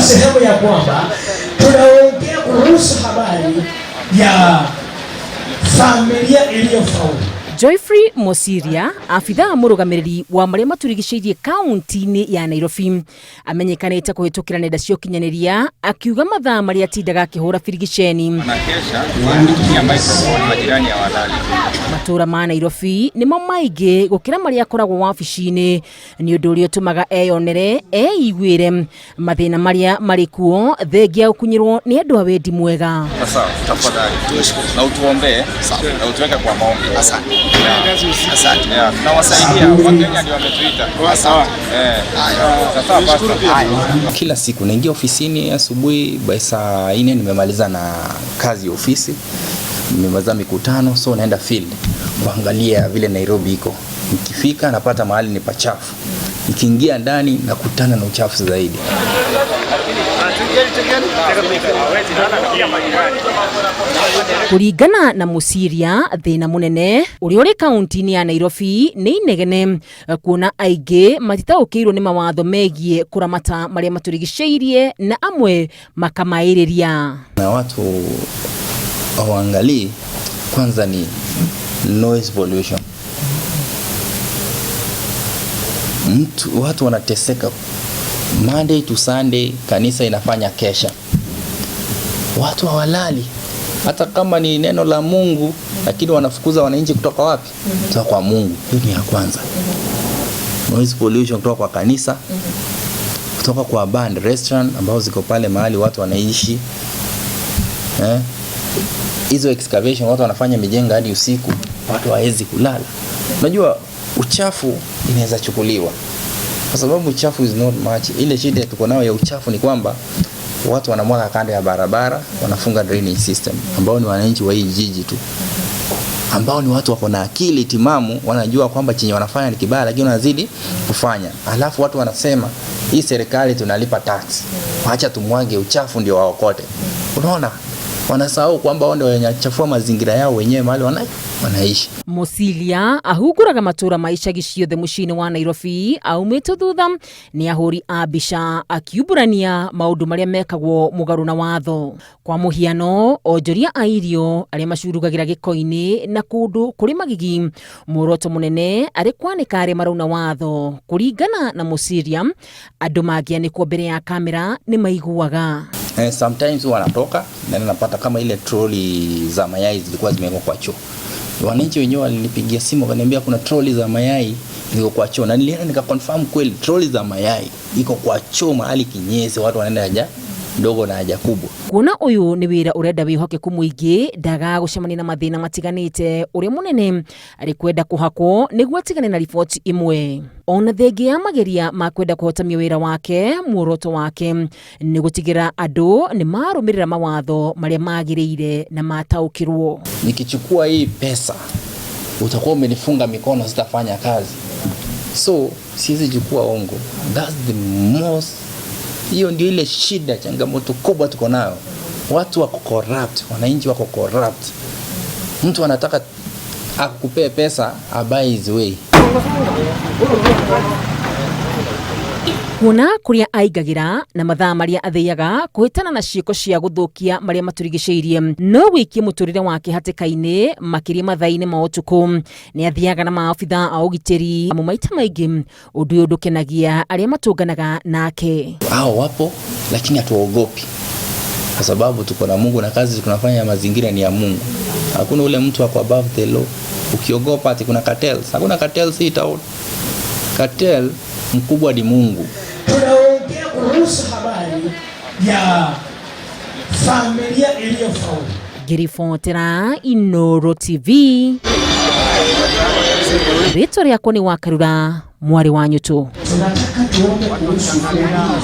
Sehemu ya kwamba tunaongea kuhusu habari ya familia iliyofaulu. Joyfrey Mosiria, abithaa mũrũgamĩrĩri wa marĩa matũrigicĩirie kaunti-inĩ ya Nairobi, amenyekanĩte kũhĩtũkĩra nenda cia ũkinyanĩria akiuga mathaa marĩa atindaga akĩhũra birigiceni matũra ma Nairobi nĩmo maingĩ gũkĩra marĩa akoragwo wabici-inĩ, nĩ ũndũ ũrĩa ũtũmaga eyonere eiguĩre mathĩna marĩa marĩ kuo thengia gũkunyĩrwo nĩ andũ a wendi mwega. Sasa tafadhali na utuombee na utuweke kwa maombi. Asante. Asante. Yeah, tunawasaidia Wakenya ndio wametuita. Sawa. Eh. Sasa pastor. Kila siku naingia ofisini asubuhi by saa 4 nimemaliza na kazi ya ofisi, nimemaliza mikutano, so naenda field kuangalia vile Nairobi iko. Nikifika napata mahali ni pachafu, nikiingia ndani nakutana na uchafu zaidi. Kũringana na Mũciria, thĩna mũnene ũrĩa ũrĩ kaunti-inĩ ya Nairobi nĩ inegene kuona aingĩ matitaũkĩirwo nĩ mawatho megiĩ kũramata marĩa matũrigicĩirie na amwe makamaĩrĩria. Na watu hawaangalii kwanza ni noise pollution. Watu wanateseka Monday to Sunday, kanisa inafanya kesha, watu hawalali, hata kama ni neno la Mungu, lakini wanafukuza wananchi kutoka wapi? Kutoka kwa Mungu. Hiyo ni ya kwanza. Noise pollution kutoka kwa kanisa, kutoka kwa band restaurant ambao ziko pale mahali watu wanaishi. Hizo excavation watu wanafanya mijengo hadi usiku, watu hawawezi kulala. Unajua uchafu inaweza chukuliwa kwa sababu uchafu is not much. Ile shida tuko nayo ya uchafu ni kwamba watu wanamwaga kando ya barabara, wanafunga drainage system, ambao ni wananchi wa hii jiji tu, ambao ni watu wako na akili timamu, wanajua kwamba chenye wanafanya ni kibaya, lakini wanazidi kufanya. Alafu watu wanasema hii serikali tunalipa tax, acha tumwage uchafu ndio waokote. Unaona, wanasahau kwamba wao ndio wanachafua mazingira yao wenyewe mahali wanaishi. Mosilia ahunguraga matũra ma icagi ciothe mũciĩ-inĩ wa Nairobi aumĩtwo thutha nĩ ahũri a mbica akiumbũrania maũndũ marĩa mekagwo mũgarũ na watho. Kwa mũhiano, onjoria a irio arĩa macurugagĩra gĩko-inĩ na kũndũ kũrĩ magigi, muoroto mũnene arĩ kwanĩka arĩa marauna watho. Kũringana na Mosiria, andũ mangĩanĩkwo mbere ya kamera nĩ maiguaga. Sometimes huwa wanatoka na napata kama ile troli za mayai zilikuwa zimewekwa kwa choo. Wananchi wenyewe walinipigia simu wakaniambia kuna troli za mayai ziko kwa choo, na nilienda nikaconfirm kweli troli za mayai iko kwa choo mahali kinyesi, watu wanaenda haja ndogo na haja kubwa. Kuona uyu ni wira urenda wihokeku muingi, ndaga gucemania na mathina matiganite, uria munene ari kwenda kuhakwo niguo atigane na riboti imwe. Ona thengia ya mageria ma kwenda kuhotamia wira wake, muoroto wake ni gutigira andu ni marumirira mawatho maria magiriire na mataukirwo. Nikichukua hii pesa utakuwa umenifunga mikono, sitafanya kazi, so siwezi chukua ongo. That's the most, hiyo ndio ile shida, changamoto kubwa tuko nayo. Watu wako corrupt, wananchi wako corrupt. Mtu anataka akukupee pesa abuy his way. Kuona kuria aingagira na mathaa maria athiaga kuhitana na ciiko cia guthukia maria maturigiceirie no wikie muturire wake hatikaini makiria mathaa-ini ma utuku. Ni athiaga na maabitha a ugitiri amu maita maingi undu uyu ndukenagia aria matunganaga nake. Hao wapo lakini hatuogopi kwa sababu tuko na Mungu na kazi tunafanya ya mazingira ni ya Mungu. Hakuna ule mtu ako above the law. Ukiogopa ati kuna cartels, hakuna cartels hii town. Cartel mkubwa ni Mungu. Tunaongea kuhusu habari ya familia iliyofaulu. Ngiribotera Inooro TV. Rĩtwa rĩakwa nĩ Wakarura, mwarĩ wa Nyũtũ. Tunataka tuombe kuhusu